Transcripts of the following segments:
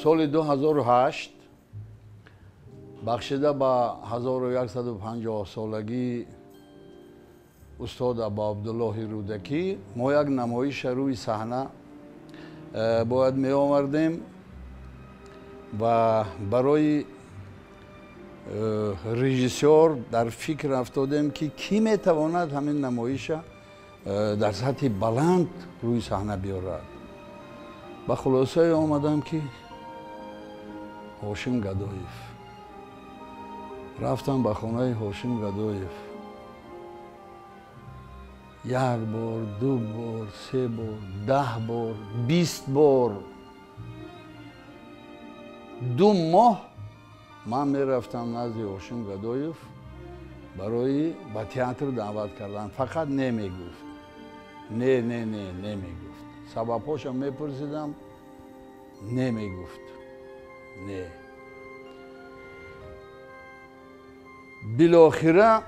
Соли 2008 бахшида ба 1150 солагии устод Абу Абдуллоҳи Рӯдакӣ мо як намоиша рӯи саҳна бояд меовардем ва барои режиссёр дар фикр афтодем, ки кӣ метавонад ҳамин намоиша дар сатҳи баланд рӯи саҳна биёрад. Ба хулосае омадам, ки Ҳошим Гадоев. Рафтам ба хонаи Ҳошим Гадоев. Як бор, ду бор, се бор, 10 бор, 20 бор, 2 моҳ ман мерафтам назди Ҳошим Гадоев барои ба театр даъват кардан. Фақат не мегуфт, не, не, не, не мегуфт. Сабабҳошам мепурсидам, не мегуфт, не. Билохира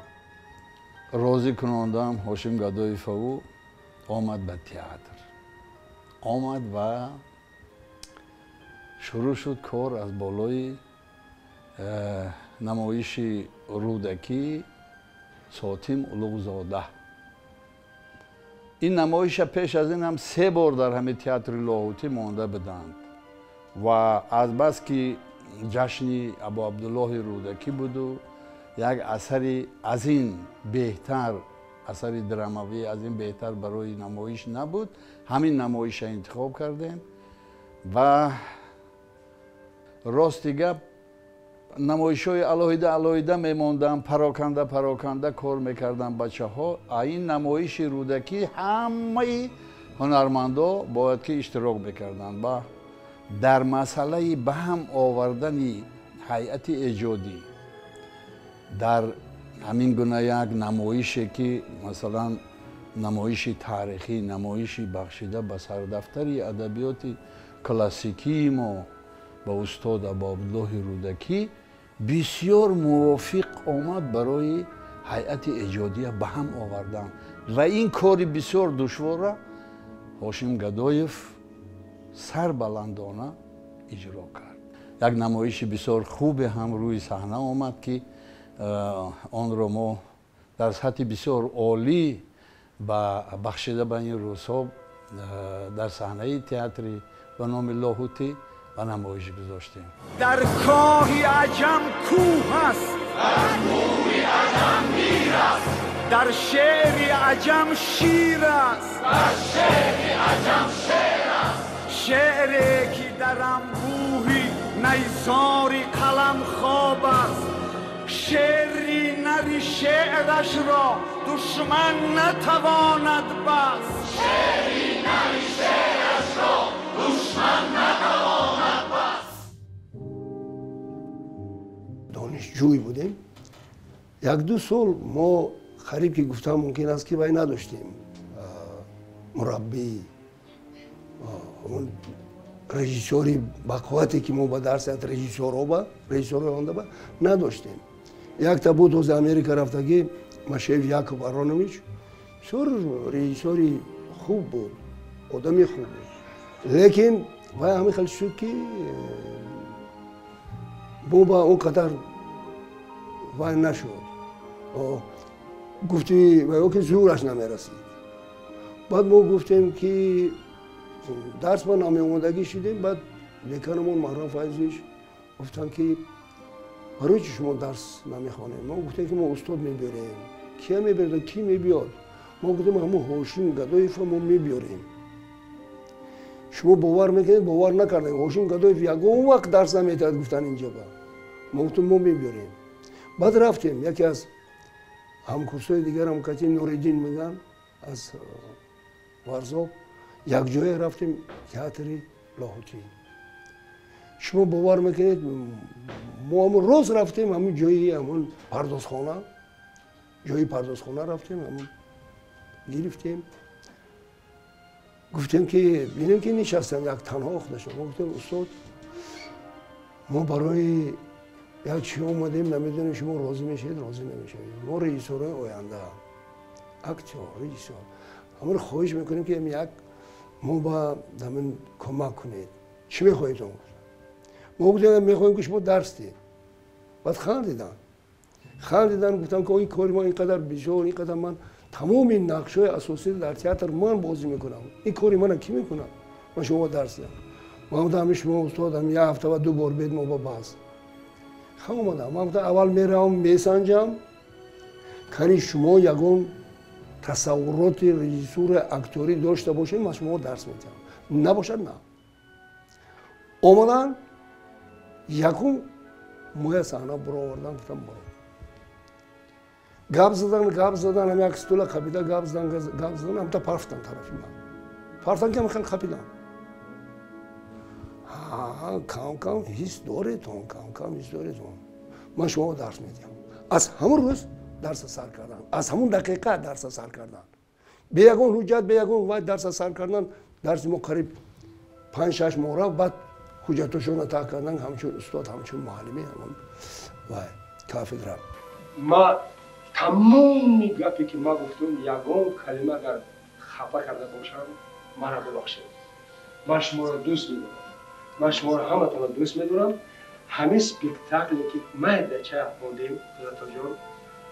розӣ кунондам Ҳошим Гадоеваву омад ба театр. Омад ва шурӯъ шуд кор аз болои намоиши Рӯдакӣ Сотим Улуғзода. Ин намоиша пеш аз ин ҳам 3 бор дар ҳамин театри Лоҳутӣ монда буданд ва азбаски ҷашни Абу Абдуллоҳи Рӯдакӣ буду як асари аз ин беҳтар, асари драмавӣ аз ин беҳтар барои намоиш набуд, ҳамин намоиша интихоб кардем. Ва рости гап, намоишҳои алоҳида алоҳида мемондам, пароканда пароканда кор мекардам бачаҳо. А ин намоиши Рӯдакӣ ҳамаи ҳунармандо бояд ки иштирок мекарданд. Ва дар масъалаи ба ҳам овардани ҳайати эҷодӣ дар ҳамин гуна як намоише, ки масалан намоиши таърихӣ, намоиши бахшида ба сардафтари адабиёти классикии мо, ба устод Абу Абдуллоҳи Рӯдакӣ, бисёр мувофиқ омад барои ҳайати эҷодия ба ҳам овардан. Ва ин кори бисёр душвора Ҳошим Гадоев сарбаландона иҷро кард. Як намоиши бисёр хубе ҳам рӯи саҳна омад, ки онро мо дар сатҳи бисёр олӣ бахшида ба ин рӯзҳо дар саҳнаи театри ба номи Лоҳутӣ ба намоиш гузоштем. Дар коҳи аҷам кӯҳ аст, дар кӯҳи аҷам мир аст, дар шеъри аҷам шир аст, дар шеъри аҷам шеър аст. Шеъре ки дар анбӯҳи найзори қалам хоб аст, шеъри нари шеърашро душман натавонад баст. Шеъри нари шеърашро душман натавонад баст. Донишҷӯй будем. 1-2 сол мо қариб ки гуфтам мумкин аст, ки вай надоштем мураббӣ, режиссёри бақуввате, ки мо ба дарсият режиссёроба режиссёрои ондаба надоштем. Якта буд, ҳозир Америка рафтагӣ, Машеев Яков Аронович, бисёр режиссёри хуб буд, одами хуб буд, лекин вай ҳамин хел шуд, ки мо ба он қадар вай нашуд. Гуфти вайо ки зӯраш намерасид. Баъд мо гуфтем, ки дарс ба намеомодагӣ шудем. Баъд деканамон Маҳрам Файзович гуфтанд, ки барои чи шумо дарс намехонем? Мо гуфтем, ки мо устод мебиёрем. Кия мебиёред? Кӣ мебиёд? Мо гуфтем, ҳамун Ҳошим Гадоева мо мебиёрем. Шумо бовар мекунед, бовар накардем, Ҳошим Гадоев ягон вақт дарс наметиҳад, гуфтан инҷаба. Мо гуфтем, мо мебиёрем. Баъд рафтем, яке аз ҳамкурсҳои дигарам кати, Нуриддин меган, аз Варзоб, якҷоя рафтем театри Лоҳутӣ. Шумо бовар мекунед, мо ҳамун рӯз рафтем ҳамун ҷои ҳамун пардозхона, ҷои пардозхона рафтем, ҳамун гирифтем, гуфтем, ки бинем, ки нишастам як танҳо худашон. Мо гуфтем, устод, мо барои як чӣ омадем, намедонем шумо розӣ мешавед, розӣ намешавед. Мо режиссёрҳои оянда, актёр, режиссёр, ҳамонро хоҳиш мекунем, ки як мо ба ҳамин кӯмак кунед. Чӣ мехоҳед? Он гуфт. Мо гуфтем мехоҳем ки шумо дарс диҳед. Баъд хандиданд. Хандиданд, гуфтанд ки ин кори ман инқадар бисёр, инқадар ман тамоми нақшҳои асосӣ дар театр ман бозӣ мекунам. Ин кори мана кӣ мекунад? Ман шумо дарс диҳам. Ман гуфтам ҳамин шумо устод ҳам як ҳафта ва ду бор бед мо ба баҳс. Ха омадам. Ман гуфтам аввал меравам месанҷам, кани шумо ягон тасаввуроти режиссура актёрӣ дошта бошед, ман шумо дарс медиҳам. Набошад на. Омадан якум моя саҳна буровардан, гуфтам боро. Гап задан, ҳам як стула қапида гап задан, ҳамта парфтан тарафи ман. Парфтан ки ҳам хел қапидан. Ҳа, кам-кам ҳис доретон, кам-кам ҳис доретон. Ман шумо дарс медиҳам. Аз ҳамон рӯз дарса сар кардан, аз ҳамон дақиқа дарса сар кардан. Бе ягон ҳуҷҷат, бе ягон вай дарса сар кардан. Дарси мо қариб 5-6 моҳ рафт, баъд ҳуҷҷатошонро таҳ кардан, ҳамчун устод, ҳамчун муаллими ҳамон вай кафедра. Ма тамоми гапе ки ман гуфтам, ягон калима агар хафа карда бошам, маро бибахшед. Ман шуморо дӯст медорам. Ман шуморо ҳаматонро дӯст медорам. Ҳамин спектакле ки майдача мондем, Қудратоҷон,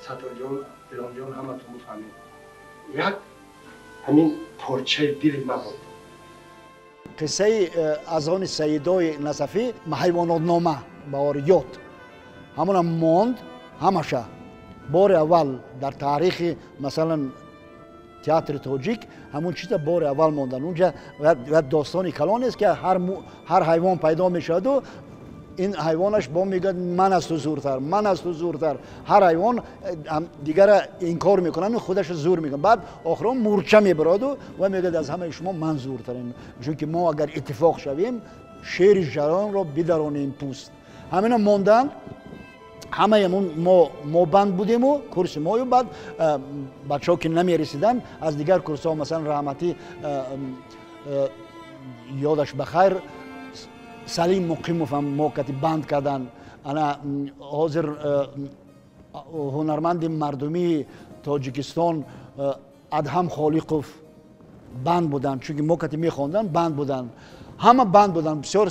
Сатторҷон, Илҳомҷон, ҳаматон бифаҳмед. Як ҳамин порчаи дили ман буд. Қиссаи аз они Саидои Насафӣ ҳайвонотнома ба ориёт ҳамона монд ҳамаша. Бори аввал дар таърихи масалан театри тоҷик ҳамон чиза бори аввал мондан. Унҷа як достони калон аст ки ҳар ҳайвон пайдо мешаваду ин ҳайвонаш бо мегӯяд ман аз ту зуртар, ман аз ту зуртар. Ҳар ҳайвон дигара инкор мекунанд, худашро зур мекунад. Баъд охирон мурча мебароду ва мегӯяд аз ҳамаи шумо ман зуртарем, чунки мо агар иттифоқ шавем шери жаронро бидаронем пӯст. Ҳамина монданд. Ҳамаи мо банд будему курси мою, баъд бачаҳо ки намерасиданд аз дигар курсҳо, масалан раҳматӣ ёдаш ба хайр Салим Муқимов ҳам мо кати банд карданд. Ана ҳозир ҳунарманди мардумии Тоҷикистон Адҳам Холиқов банд буданд, чунки мо кати мехонданд, банд буданд. Ҳама банд буданд. Бисёр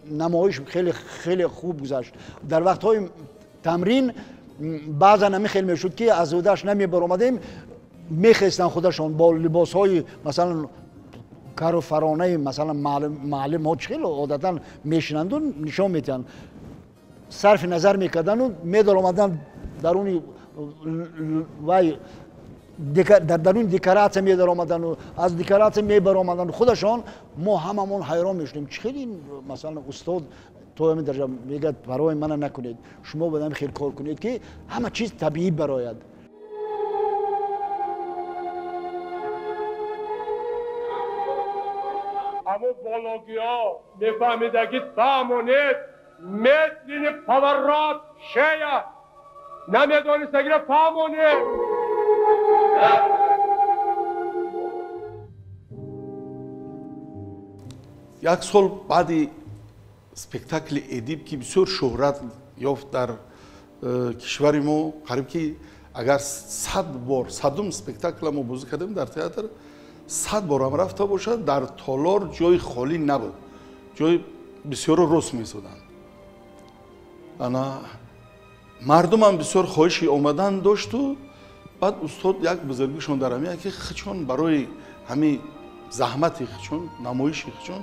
намоиш хеле хеле хуб гузашт. Дар вақтҳои тамрин баъзан ҳамин хел мешуд ки аз ӯдаш намебаромадем, мехестанд худашон бо либосҳои масалан кару фаронаи масалан муаллимҳо чӣ хел одатан мешинанду нишон медиҳанд, сарфи назар мекарданду медаромаданд даруни вай дар даруни декоратсия медаромаданду аз декоратсия мебаромаданду худашон. Мо ҳамамон ҳайрон мешудем, чӣ хел ин масалан устод то ҳамин дараҷа мегӯяд барои мана накунед, шумо бояд ҳамин хел кор кунед ки ҳама чиз табиӣ барояд. Аммо бологиҳо мефаҳмидагӣ фаҳмонед, медлини поворот шея намедонистагиро фаҳмонед. Як сол баъди спектакли Эдип ки бисёр шӯҳрат ёфт дар кишвари мо, қариб ки агар 100 бор садум спектакла мо бозӣ кардем дар театр, 100 борам рафта бошад, дар толор ҷои холӣ набуд, ҷои бисёро рост месоданд. Ана мардумам бисёр хоҳиши омадан дошту. Баъд устод як бузургишон дар ҳамин ки хичон барои ҳамин заҳмати хичон, намоиши хичон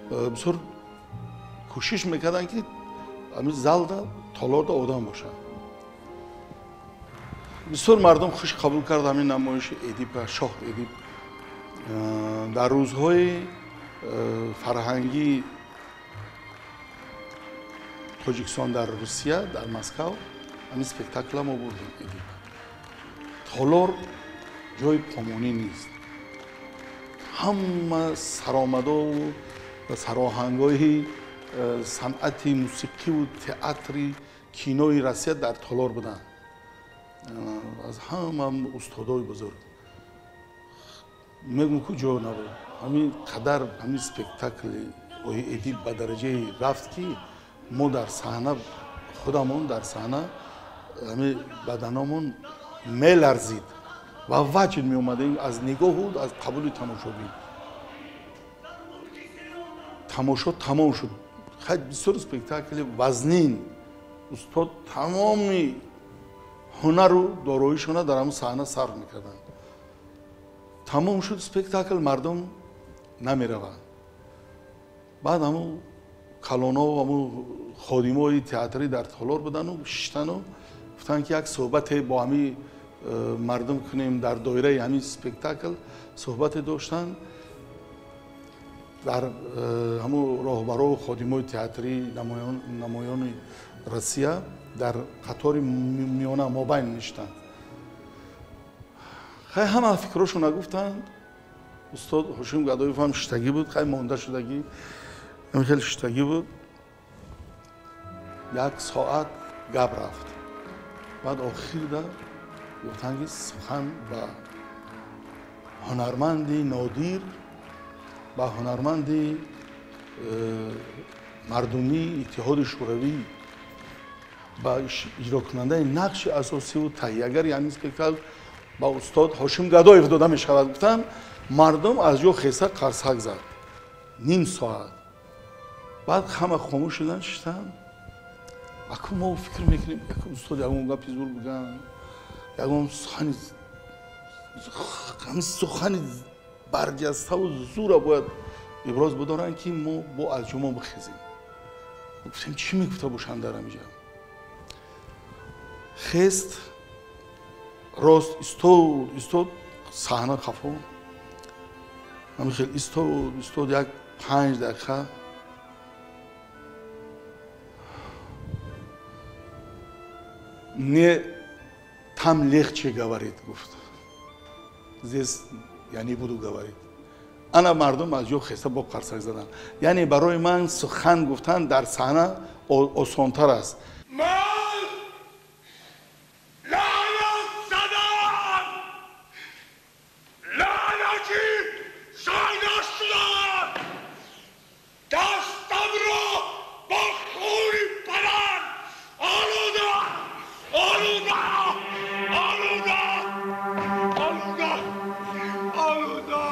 бисёр кӯшиш мекарданд ки ҳамин залда толорда одам бошад. Бисёр мардум хуш қабул кард ҳамин намоиши Эдипа, шоҳ Эдип. Дар рӯзҳои фарҳангии Тоҷикистон дар Русия, дар Москав ҳамин спектакла мо бурдем Эдип. Толор ҷои помонӣ нест. Ҳама саромадову сароҳангоҳи санъати мусиқиву театри кинои Россия дар толор буданд. Аз ҳама устодои бузург. Мегӯм ку ҷо набуд. Ҳамин қадар ҳамин спектакли ои Эдип ба дараҷае рафт ки мо дар саҳна худамон дар саҳна ҳамин баданамон меларзид ва ваҷд меомадем аз нигоҳу аз қабули тамошобин. Тамошо тамом шуд. Бисёр спектакли вазнин. Устод тамоми ҳунару дороишона дар ҳамун саҳна сарф мекарданд. Тамом шуд спектакл, мардум намераванд. Баъд ҳамун калоно, ҳамун ходимои театрӣ дар толор будану шиштану гуфтанд, ки як суҳбате бо ҳамин мардум кунем. Дар доираи ҳамин спектакл суҳбате доштанд. Дар ҳамун роҳбарову ходимои театрӣ, намоёни Россия дар қатори миёна мобайн ништанд. Хай, ҳама фикрошона гуфтанд. Устод Ҳошим Гадоев ҳам шиштагӣ буд, хай, монда шудагӣ, хеле шиштагӣ буд. Як соат гап рафт. Баъд охирда гуфтанд, ки сухан ба ҳунарманди нодир, ба ҳунарманди мардумии Иттиҳоди Шӯравӣ, ба иҷрокунандаи нақши асосиву таҳиягари ҳамин спектакл, ба устод Ҳошим Гадоев дода мешавад. Гуфтанд, мардум аз ҷо хеса қарсак зад. Ним соат баъд ҳама хомӯш шуданд, шиштанд. Аку мо фикр мекунем, устод ягон гапи зур бигӯянд, ягон сухани барҷаставу зура бояд иброз бидоранд, ки мо бо аз ҷомо бихезем. Гуфтем, чӣ мегуфта бошанд дар ҳамиҷа? Хест, рост истод, истод, саҳна хафо ҳамин хел истод, истод як 5 дақиқа. «Мне там легче говорить, — гуфт, — здесь я не буду говорить». Ана мардум аз ҷо хеста бо қарсак заданд. Яъне барои ман сухан гуфтан дар саҳна осонтар аст. Ман лаънат задам, лаънати зайна шудам, дастамро бо хуни падар олуда, олуда, олуда, олуда, олуда.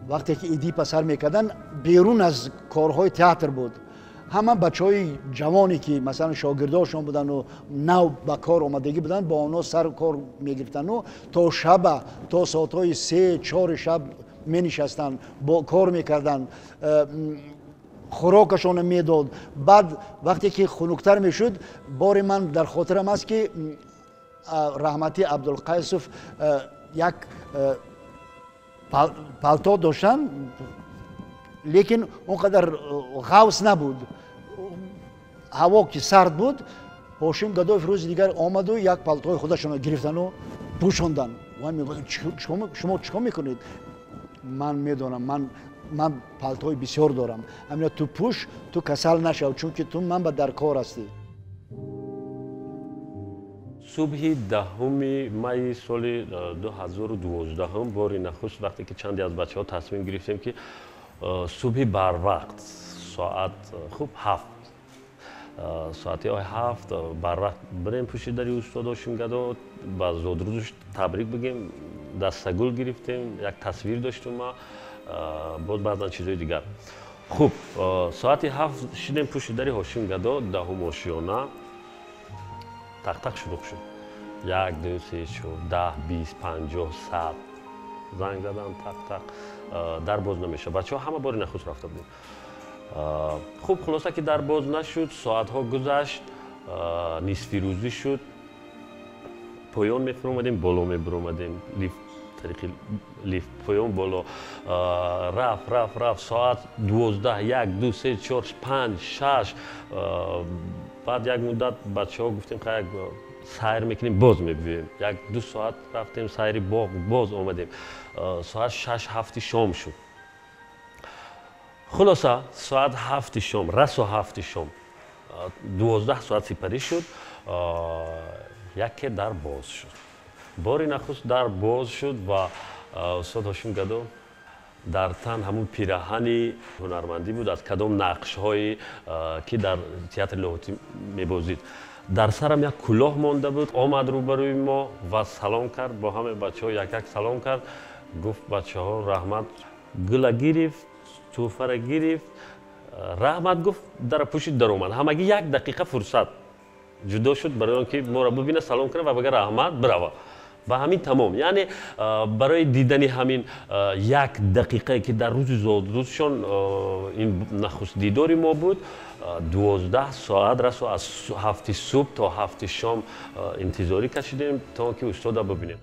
Вақте ки Эдипа сар мекарданд, берун аз корҳои театр буд. Ҳама бачаҳои ҷавоне, ки масалан шогирдошон буданду нав ба кор омадагӣ буданд, бо онҳо сар кор мегирифтанду то шаба, то соатҳои 3-4 шаб менишастанд, бо кор мекарданд, хӯрокашонро медод. Баъд вақте ки хунуктар мешуд, бори ман дар хотирам аст, ки раҳматӣ Абдулқайсов як палто доштанд, лекин он қадар ғавс набуд. Ҳаво ки сард буд, Ҳошим Гадоев рӯзи дигар омаду як палтои худашонро гирифтану пӯшонданд. Шумо чӣ кор мекунед? Ман медонам, ман палтои бисёр дорам, ҳамина ту пӯш, ту касал нашав, чунки ту ман ба дар кор ҳастӣ. Субҳи 10-уми майи соли 2012-ум бори нахуст, вақте ки чанде аз бачаҳо тасмим гирифтем, ки субҳи барвақт, соат хуб 7, соати 7 барвақт бирем пушти дари устод Ҳошим Гадо, ба зодрӯзаш табрик бигем. Дастагул гирифтем, як тасвир доштум ма, боз баъзан чизои дигар. Хуб, соати 7 шидем пушти дари Ҳошим Гадо, 10-ум ошиёна тақтақ шурӯъ шуд. Як, ду, се, чор, 10, 20, 50, 100 занг задан, тақ тақ, дар боз намешавад. Бачаҳо ҳама бори нахуст рафта будем. Хуб, хулоса ки дар боз нашуд. Соатҳо гузашт, нисфирӯзӣ шуд. Поён мефуромадем, боло мебуромадем, лифт, тариқи лифт поён, боло, рафт, рафт, рафт. Соат 12, як, ду, се, чор, панҷ, шаш. Баъд як муддат бачаҳо гуфтем, ха, як сайр мекунем, боз мебиёем. Як ду соат рафтем сайри боғ, боз омадем. Соат 6, 7-и шом шуд. Хулоса, соат 7-и шом, расо 7-и шом, 12 соат сипарӣ шуд, яке дар боз шуд. Бори нахуст дар боз шуд ва устод Ҳошим Гадо дар тан ҳамун пираҳани ҳунармандӣ буд, аз кадом нақшҳое ки дар театри Лоҳутӣ мебозид. Дар сарам як кулоҳ монда буд. Омад рӯбарӯи мо ва салом кард, бо ҳамаи бачаҳо як як салом кард. Гуфт: «Бачаҳо, раҳмат». Гула гирифт, Тӯҳфара гирифт, раҳмат гуфт, дара пӯшид, даромад. Ҳамагӣ як дақиқа фурсат ҷудо шуд барои он ки моро бибина, салом кунад ва бага раҳмат, бирава. Ва ҳамин тамом. Яъне барои дидани ҳамин як дақиқае ки дар рӯзи зодрӯзшон ин нахуст дидори мо буд, 12 соат расо аз 7 субҳ то 7 шом интизорӣ кашидем то он ки устода бибинем.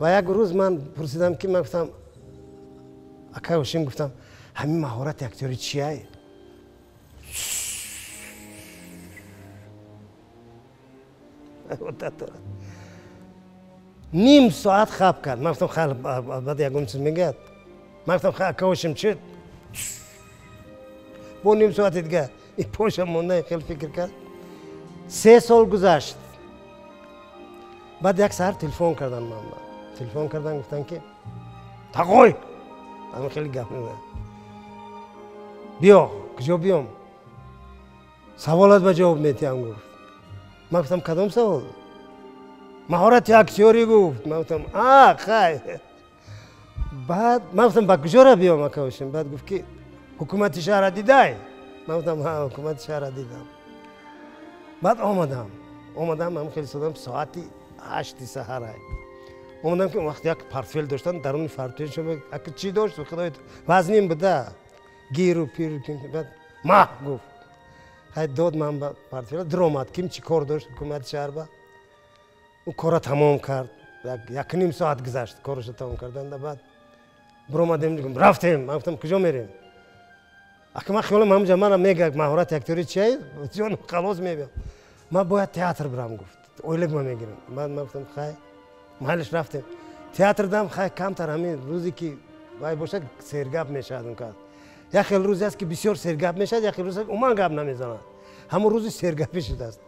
Ва як рӯз ман пурсидам ки ман гуфтам акай Ҳошим, гуфтам ҳамин маҳорати актёрӣ чия? Ним соат хаб кард. Ман гуфтам хел баъд ягон чиз мегӯяд. Ман гуфтам ака Ҳошим чӣ? Бо ним соати дига и поша монда хел фикр кард. 3 сол гузашт. Баъд як саҳар телефон кардан ман. Телефон кардан, гуфтан ки тағой, ҳамин хеле гап мезад. Биё, куҷо биём? Саволат ба ҷавоб метиҳам, гуфт. Ман гуфтам кадом савол? Маҳорати актёрӣ, гуфт. Ман гуфтам а хай. Баъд ман гуфтам ба куҷора биём ака Ҳошим? Баъд гуфт ки ҳукумати шаҳра дидай? Ман гуфтам ҳа, ҳукумати шаҳра дидам. Баъд омадам, ҳамин хеле содам, соати 8 саҳарай. Омадам ки он вақт як портфел доштам, даруни портфелшо ака чӣ дошт? Худои вазнин буда, гиру пир. Баъд маҳ, гуфт. Хай дод ман ба портфела, даромад. Ким чӣ кор дошт ҳукумати шаҳр ба? Ӯ кора тамом кард. 1.5 соат гузашт корашо тамом карданда. Баъд биромадем, рафтем. Ман гуфтам куҷо мерем? Ака ман хиёлам ҳамҷа мана мега маҳорати актёрӣ чия? Ҷон халос мебиям. Ман бояд театр бирам, гуфт. Ойлик ма мегирам. Баъд ман гуфтам хай, майлиш, рафтем. Театрдам хай камтар ҳамин рӯзе ки вай бошад сергап мешавад он кас. Як хел рӯзе аст ки бисёр сергап мешавад, як хел рӯзе умуман гап намезанад. Ҳамон рӯзи сергапӣ шудааст.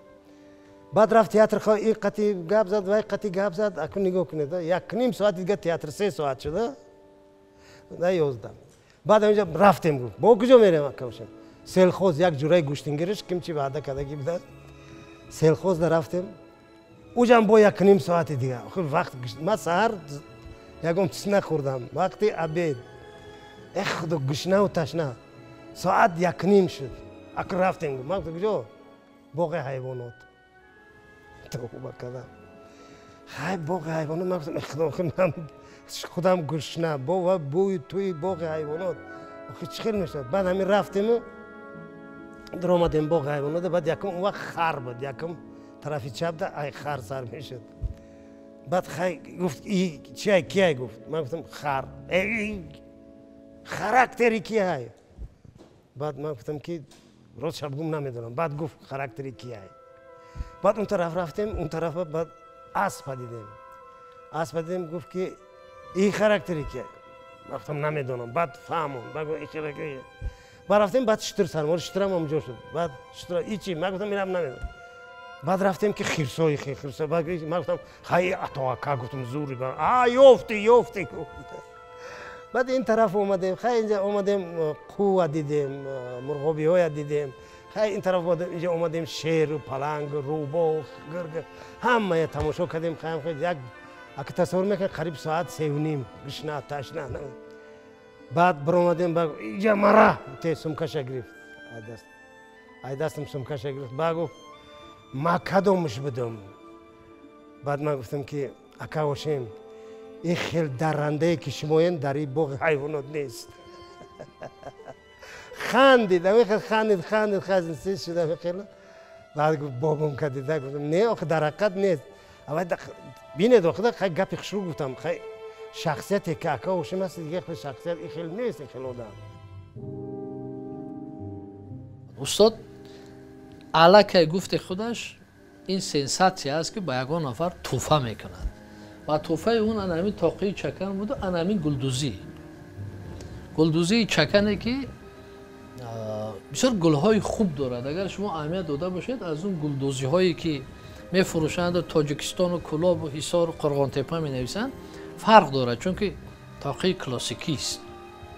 Баъд рафт театр, ин қати гап зад, вай қати гап зад. Акун нигоҳ кунед, 1.5 соат дига театр 3 соат шуда, 11. Баъд ҳаминҷа рафтем, гуфт. Бо куҷо мерем ака Ҳошим? Селхоз, як ҷураи гӯштингириш, ким чи ваъда кардагӣ будааст. Селхозда рафтем. Уҷам бо 1.5 соати дига. Вақт ман саҳар ягон чиз нахӯрдам. Вақти обед. Эх худо, гушнаву ташна. Соат 1.5 шуд. Ака рафтем, гуфт. Ман гуфтам куҷо? Боғи ҳайвонот. Тавба кардам. Хай боғи ҳайвонот, ман гуфтам эх худо, ман худам гушна, бо ва бӯи тӯи боғи ҳайвонот. Охи чӣ хел мешавад? Баъд ҳамин рафтему даромадем боғи ҳайвонот. Баъд якум он вақт хар буд, якум тарафи чапда ай хар сар мешуд. Баъд хай гуфт и чиай, киай, гуфт. Ман гуфтам хар. Характери киай? Баъд ман гуфтам ки рост шабгум намедонам. Баъд гуфт характери киай. Баъд он тараф рафтем, он тарафа баъд аспа дидем. Аспа дидем, гуфт ки ин характери киай? Ман гуфтам намедонам. Баъд фаҳмон. Баъд гуфт ин характери. Баъд рафтем, баъд шутур сармор, шутурам ҳамҷо шуд. Баъд шутур и чи? Ман гуфтам инам намедонам. Баъд рафтем ки хирсои хирсо. Баъд ман гуфтам хай атоака, гуфтам зури. А ёфти, ёфти, гуфт. Баъд ин тараф омадем, хай инҷа омадем, қува дидем, мурғобиҳоя дидем. Хай ин тараф инҷа омадем, шеру паланг, рӯбоҳ, гирг, ҳамая тамошо кардем. Хай як ака тасаввур мекунед қариб соат 3:30 гушна ташна. Баъд биромадем, инҷа мара те сумкаша гирифт. Ай дастам сумкаша гирифт. Баъд гуфт ман кадомш будам? Баъд ман гуфтам ки ака Ҳошим, ин хел даррандае ки шумоен дар ин боғи ҳайвонот нест. Хандид, ҳамин хел хандид, хандид, хандид, сис шуд ҳамин хел. Баъд гуфт бобом кадида, гуфтам не, охи дар ҳақиқат нест. Бинед охи хай гапи хушрӯ гуфтам, хай шахсияте ки ака Ҳошим аст, дига хел шахсият ин хел нест, ин хел одам. Устод аллакай гуфти худаш ин сенсатсия аст ки ба ягон нафар тӯҳфа мекунад. Ва тӯҳфаи он ана ҳамин тоқии чакан буду ана ҳамин гулдӯзӣ. Гулдӯзии чакане ки бисёр гулҳои хуб дорад. Агар шумо аҳамият дода бошед, аз он гулдӯзиҳое ки мефурӯшанду Тоҷикистону Кӯлобу Ҳисору Қурғонтепа менависанд, фарқ дорад, чунки тоқии классикист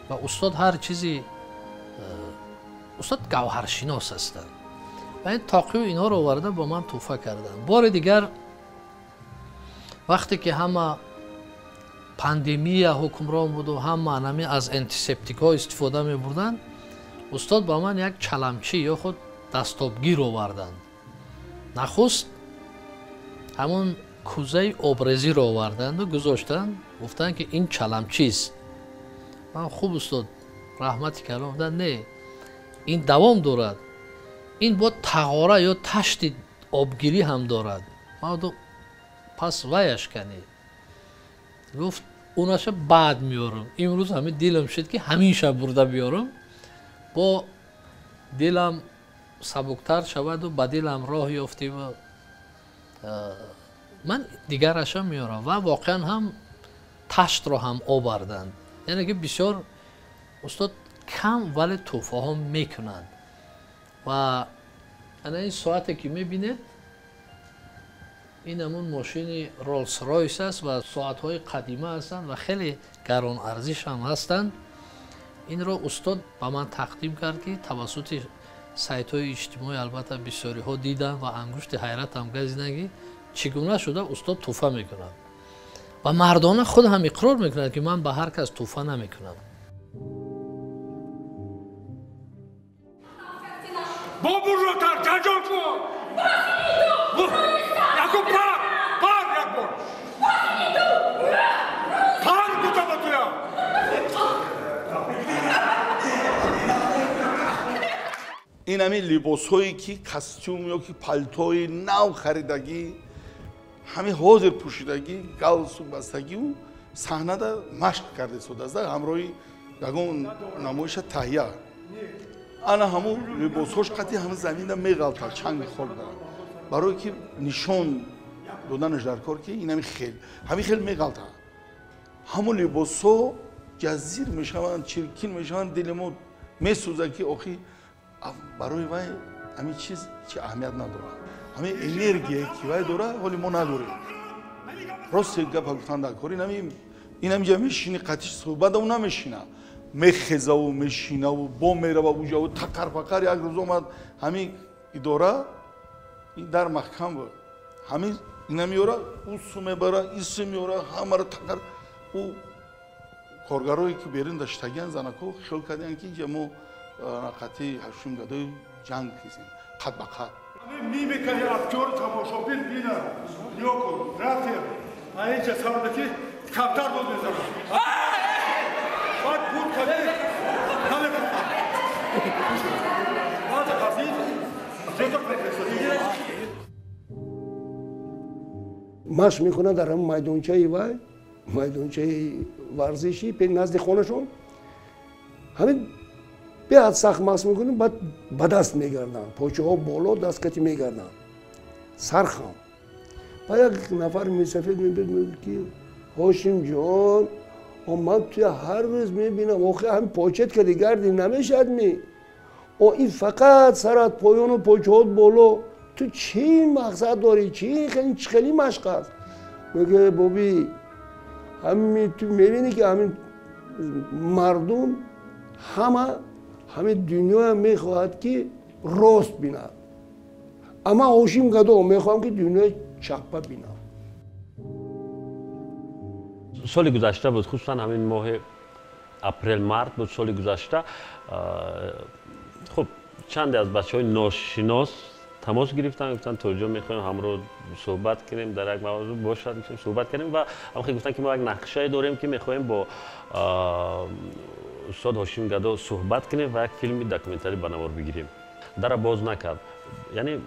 ва устод ҳар чизи устод гавҳаршинос ҳастанд. Ва ин тоқию инҳоро оварда бо ман тӯҳфа карданд. Бори дигар вақте ки ҳама Пандемия ҳукмрон буду, ҳама анами аз антисептикҳо истифода мебурданд. Устод ба ман як чаламчӣ ё худ дастобгир оварданд. Нахуст ҳамон кӯзаи обрезиро оварданду гузоштанд, гуфтанд, ки ин чаламчист. Ман: «Хуб, устод, раҳмати калом». Гуфтанд: «Не, ин давом дорад, ин бо тағора ё ташти обгирӣ ҳам дорад». Ман: «Пас ваяш канӣ?» Гуфт: «Унаша баъд меорам, имрӯз ҳамин дилам шуд, ки ҳамин шаб бурда биёрам, бо дилам сабуктар шаваду ба дилам роҳ ёфтиву ман дигараша меорам». Ва воқеан ҳам таштро ҳам оварданд. Яъне ки бисёр устод кам, вале тӯҳфаҳо мекунанд. Ва ана ин соате, ки мебинед, ин ҳамун мошини Ролс Ройс аст ва соатҳои қадима ҳастанд ва хеле гаронарзиш ҳам ҳастанд. Инро устод ба ман тақдим кард, ки тавассути сайтҳои иҷтимоӣ албатта бисёриҳо диданд ва ангушти ҳайратам газиданд, ки чӣ гуна шуда устод тӯҳфа мекунад. Ва мардона худ ҳам иқрор мекунад, ки ман ба ҳар кас тӯҳфа намекунам. Бобурротар ҷанҷол кун. Яку пар, пар як бор. Пар гуфта ба туям. Ин ҳамин либосҳое, ки костюм ё ки палтои нав харидагӣ, ҳамин ҳозир пӯшидагӣ, галстук бастагиу саҳнада машқ карда истодааст, ҳамроҳи ягон намоиша таҳия. Ана ҳамун либосҳош қатъи ҳамин заминда меғалтад, чанги хок дорад, барое ки нишон доданаш дар кор, ки ин ҳамин хел, ҳамин хел меғалтад. Ҳамун либосҳо ҷазир мешаванд, чиркин мешаванд. Дили мо месӯзад, ки охи барои вай ҳамин чиз чи аҳамият надорад. Ҳамин энергия, ки вай дорад, ҳоли мо надорем. Рости гапа гуфтан дар кор, ин ҳаминҷа мешини, қатиш суҳбатау намешина, мехезаву мешинаву бо мерава уҷаву тақар-пақар. Як рӯз омад ҳамин идора, ин дар маҳкам буд, ҳамин ина меёра, усу мебара, ису меёра, ҳамаро тақар. Ӯ коргарое, ки берун даштагиан, занако хиёл кардиян, ки инҷа мо қатъи ҳашум гадои ҷанг кисем, қад ба қад. Мимикаи актёр тамошобин бинад. Нигоҳ кун, рафтем аинҷа сарда, ки камтар дод мезанад, баъд буд кади намекунад, баъд аз ин зиёдтар. Машқ мекунад дар ҳамн майдончаи, вай майдончаи варзишӣ назди хонашон. Ҳамин беҳад сахт машқ мекунем, баъд ба даст мегарданд, почаҳо боло, даст кати мегарданд, сархам. Ба як нафар мусафид мебид, мегӯяд, ки Ҳошимҷон, ман туя ҳар рӯз мебинам, охи ҳамин почет кади гарди намешавад ми? О, ин фақат сарат поёну почаҳот боло, ту чӣ мақсад дорӣ, чӣ хеле машқ аст? Мегӯяд: «Боби, ҳами ту мебинӣ, ки ҳамин мардум ҳама, ҳамин дунёя мехоҳад, ки рост бинад, амма Ҳошим Гадо мехоҳам, ки дунёи чаппа бинам». Соли гузашта буд, хусусан ҳамин моҳи апрел, март буд соли гузашта. Хуб, чанде аз бачаҳои ношинос тамос гирифтанд, гуфтанд: «Тоҷо, мехоҳем ҳамроҳ суҳбат кунем дар як мавзӯъ бошад». Суҳбат кардем ва ҳамхел гуфтанд, ки мо як нақшае дорем, ки мехоҳем бо устод Ҳошим Гадо суҳбат кунем ва як филми документалӣ ба навор бигирем. Дара боз накард. Яъне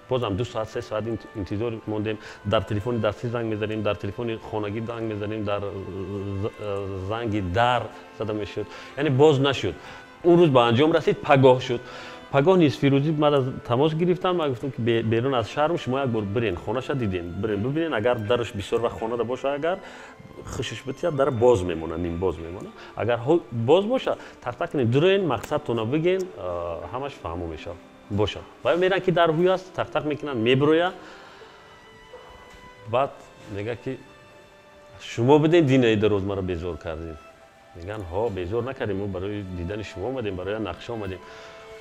бозам 2 соат, 3 соат интизор мондем. Дар телефони дастӣ занг мезанем, дар телефони хонагӣ занг мезанем, дар занги дар зада мешуд, яъне боз нашуд. Он рӯз ба анҷом расид. Пагоҳ шуд, пагоҳ нисфирӯзӣ ман аз тамос гирифтам. Ман гуфтам, ки берун аз шаҳрм, шумо як бор бирен, хонаша дидем, бирен бибинен, агар дараш бисёр вақт хонада боша, агар хушиш битиҳад, дар боз мемонад, ним боз мемонад, агар боз боша, тақтақ кунед, дуроен, мақсадтона биген, ҳамаш фаҳмо мешавад. Бошад. Ва меран, ки дар ҳуй аст, тақтақ мекунанд, мебироя. Баъд мега, ки шумо биден, динаи дароз маро безор кардем. Меган: «Ҳо, безор накардем, мо барои дидани шумо омадем, барои нақша омадем».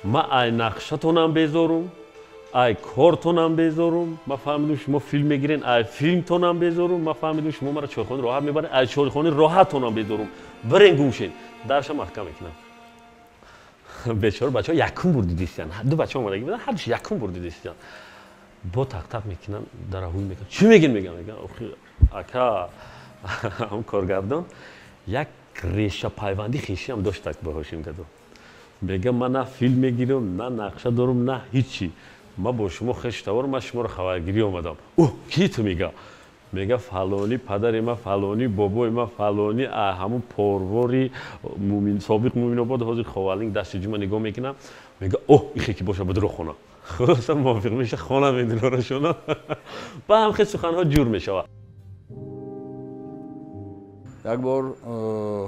Ма ай нақшатонам безорум, Ай кортонам безорум, ма фаҳмидум шумо филм мегирен, ай филмтонам безорум, ма фаҳмидум шумо мара чойхони роҳат мебарен, ай чойхони роҳаттонам безорум. Бирен гумшен. Дарша маҳкам мекунам. Бечора бачаҳо якум бур дидистиян. Ду бача омадаги будан, ҳардуш якум бур дидистиян. Бо тақтақ мекунан, дараҳуй мекунан. Чӣ мегин меган? Меган, охи ака ҳам коргардон як реша пайванди хешиам доштак ба Ҳошим Гадо. Мегам ман на филм мегирам, на нақша дорам, на ҳичи. Ман бо шумо хештавор, ман шуморо хабаргирӣ омадам. О, ки ту мега? Мега фалонӣ падари ма, фалонӣ бобои ма, фалонӣ ҳамун порвори собиқ Муминобод, ҳозир Ховалинг дасти ҷума нигоҳ мекунам. Мега о, ихе ки боша бидро хона. Хулоса мувофиқ меша, хона мединорашона. Ба ҳам хел суханҳо ҷур мешавад. Як бор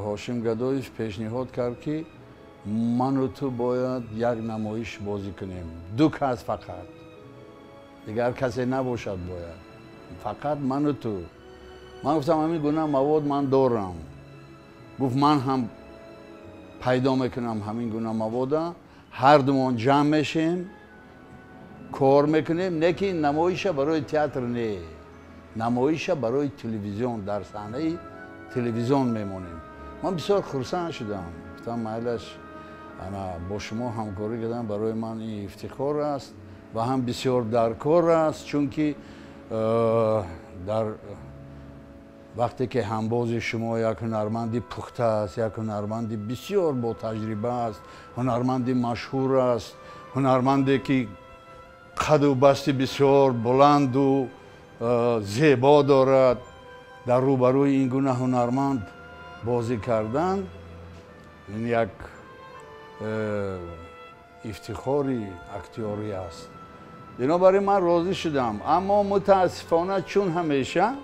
Ҳошим Гадоев пешниҳод кард, ки ману ту бояд як намоиш бозӣ кунем. Ду кас фақат. Дигар касе набошад бояд. Фақат ману ту. Ман гуфтам ҳамин гуна мавод ман дорам. Гуфт ман ҳам пайдо мекунам ҳамин гуна мавода. Ҳар думон ҷамъ мешем, кор мекунем, не ки намоиша барои театр не. Намоиша барои телевизион, дар саҳнаи телевизион мемонем. Ман бисёр хурсанд шудам. Гуфтам майлаш ана бо шумо ҳамкорӣ кардан барои ман ин ифтихор аст ва ҳам бисёр даркор аст, чунки дар вақте ки ҳамбози шумо як ҳунарманди пухта аст, як ҳунарманди бисёр ботаҷриба аст, ҳунарманди машҳур аст, ҳунарманде ки қаду басти бисёр буланду зебо дорад, дар рӯбарӯи ин гуна ҳунарманд бозӣ кардан ин як ифтихори актёрӣ аст. Бинобар ин ман розӣ шудам, аммо мутаассифона чун ҳамеша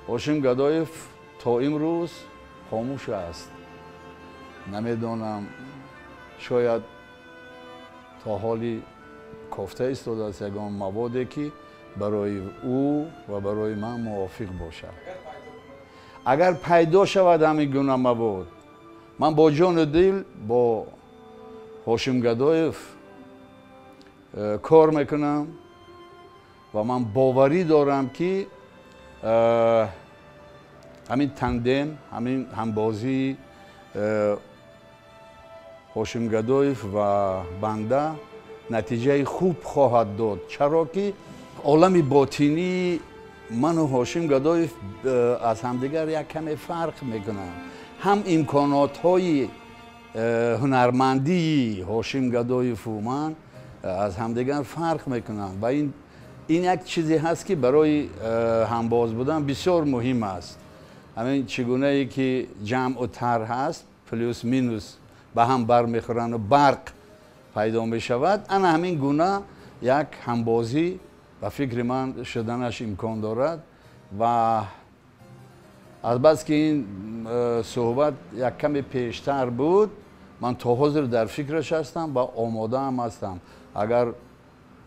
Ҳошим Гадоев то имрӯз хомӯш аст. Намедонам, шояд то ҳоли кофта истодааст ягон маводе ки барои ӯ ва барои ман мувофиқ бошад. Агар пайдо шавад ҳамин гуна мавод, ман бо ҷону дил бо Ҳошим Гадоев кор мекунам ва ман боварӣ дорам ки ҳамин тандем, ҳамин ҳамбозии Ҳошим Гадоев ва банда натиҷаи хуб хоҳад дод. Чаро ки олами ботинии ману Ҳошим Гадоев аз ҳамдигар як каме фарқ мекунанд. Ҳам имконотҳои ҳунармандии Ҳошим Гадоеву ман аз ҳамдигар фарқ мекунанд ва ин як чизе ҳаст ки барои ҳамбоз будан бисёр муҳим аст. Ҳамин чӣ гунае ки ҷамъу тарҳ ҳаст, плюс минус ба ҳам бармехӯранду барқ пайдо мешавад, ана ҳамин гуна як ҳамбозӣ ба фикри ман шуданаш имкон дорад. Ва азбаски ин суҳбат як каме пештар буд, ман то ҳозир дар фикраш ҳастам ва омодаам ҳастам. Агар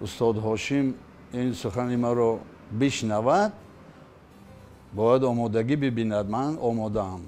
устод Ҳошим ин сухани маро бишнавад, бояд омодагӣ бибинад. Ман омодаам.